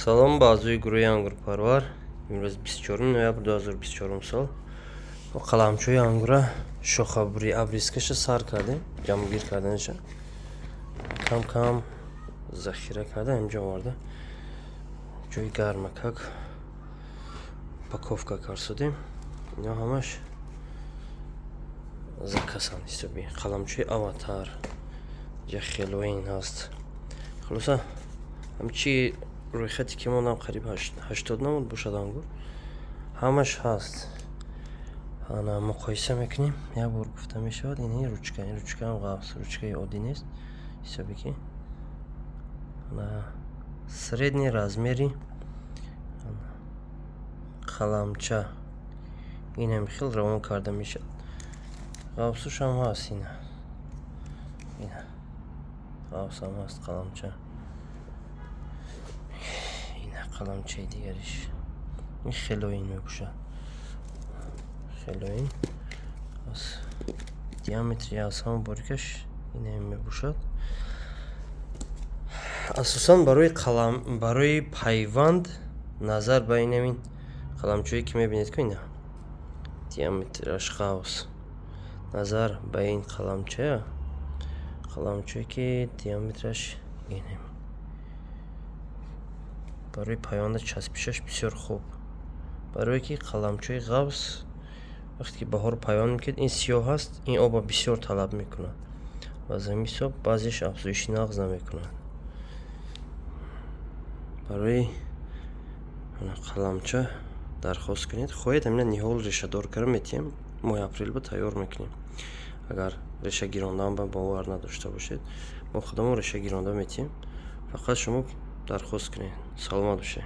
Салом ба аъзои гурӯҳи ангурпарвар. Имрӯз 24 ноябр 2024 сол. Мо қаламчаҳои ангура шохабурӣ, обрезкаша сар кардем, ҷамъгир карданаша. Кам кам захира карда, инҷо оварда, ҷои гармакак упаковка карсодем. Ино ҳамаш заказанд, ҳисоби қаламчаи Аватар, ҷа Хеллоуин ҳаст. Хулоса, ҳамчи рӯйхате ки мондам, қариб 80 намуд бошад ангур, ҳамаш ҳаст. Ана, муқоиса мекунем. Як бор гуфта мешавад, ини ручка, ин ручкаам ғафс, ручкаи оддӣ нест, ҳисобе ки ана средний размери қаламча инам хел равон карда мешавад. Ғафсушам ҳаст, ина, ина ғафсам ҳаст қаламча. Ина қаламчаи дигариш, ин Хеллоуин мебошад. Хеллоуин аз диаметри аз ҳама борикаш инам мебошад. Асосан барои қалам, барои пайванд, назар ба инамин қаламчое ки мебинед, ку ина диаметраш ғафс, назар ба ин қаламчая, қаламчое ки диаметраш инем, барои пайванда часпишаш бисёр хуб, барое ки қаламчаи ғафс вақте ки баҳор пайванд мекунед, ин сиёҳ ҳаст, ин оба бисёр талаб мекунад ва аз ҳамин ҳисоб баъзеш афзоиши нағз намекунад. Барои қаламча дархост кунед. Хоҳед, ҳамина ниҳол решадор карда метиҳем, моҳи апрел ба тайёр мекунем. Агар реша гирондан ба бовар надошта бошед, мо худамон реша гиронда метиҳем, фақат шумо дархост кунед. Саломат бошед.